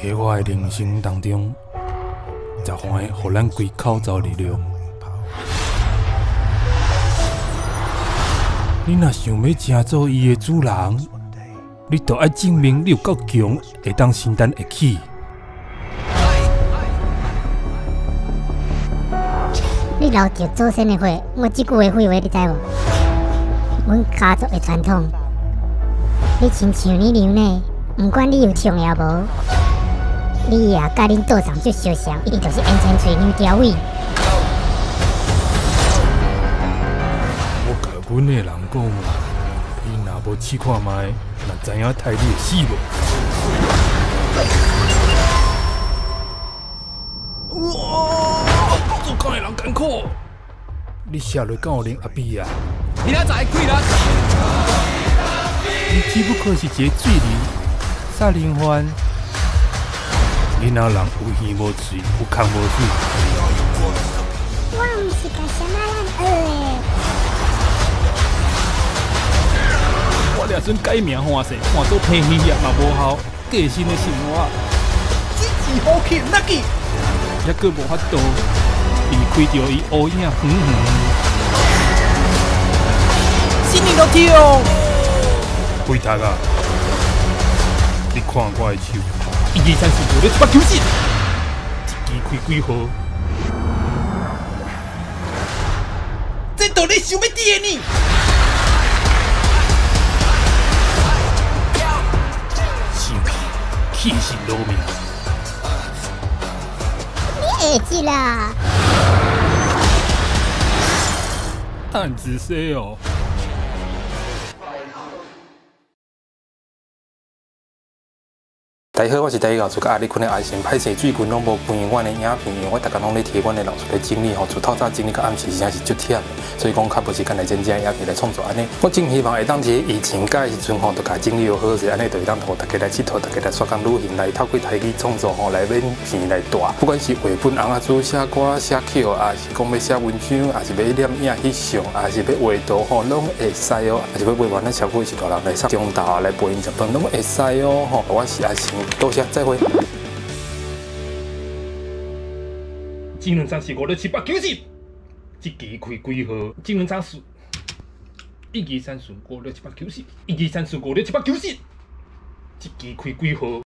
伫我的人生當中，十番予咱歸口罩力量。你若想欲成做伊的主人，你就愛證明你有夠強，會當承擔會起。你流著祖先的血，我這句話廢話你知無？阮家族的傳統，你親像你娘呢，毋管你有唱抑無，你也佮恁道長足相像，伊就是煙千喙娘條尾。我共阮的人講，你若無試看覓，若知影刣你會死無？哇！做工的人艱苦，你寫落敢有能阿比啊？你仔載開啦！你只不過是一个罪人，殺人犯。囡仔人有耳無喙，有空無水。我毋是共啥物人學的。我掠準改名換姓，換做彭希業嘛無效，過身的生活，這是好氣哪記，猶閣無法度離開著伊烏影遠遠。新年樂跳，開讀啊！你看我的手，一二三四五六七八九十，一支開幾號？這到底想欲佇的呢？生氣，氣死老命！你會記啦？擔子細哦。大家好，我是台語老師甲阿里坤的阿成。歹勢，最近攏無關阮的影片，因為我逐工攏咧提阮的老師咧整理吼，自透早整理到暗時，真正是足忝的，所以講較無時間來剪這影片來創作按呢。我真希望會當佇疫情解的時陣吼，就共整理好勢，按呢就會當予大家來𨑨迌，大家來煞工旅行來透過台語創作吼，來免錢來帶。不管是繪本、尪仔煮、寫歌、寫曲，抑是講欲寫文章，抑是欲攝影翕相，抑是欲畫圖吼，攏會使哦。抑是欲陪伴咱社區是大人來送中晝來陪𪜶食飯，攏會使哦吼。我是阿成。多謝，再會。一兩三四五六七八九十，這支開幾號？一兩三四，一二三四五六七八九十，一二三四五六七八九十，這支開幾號？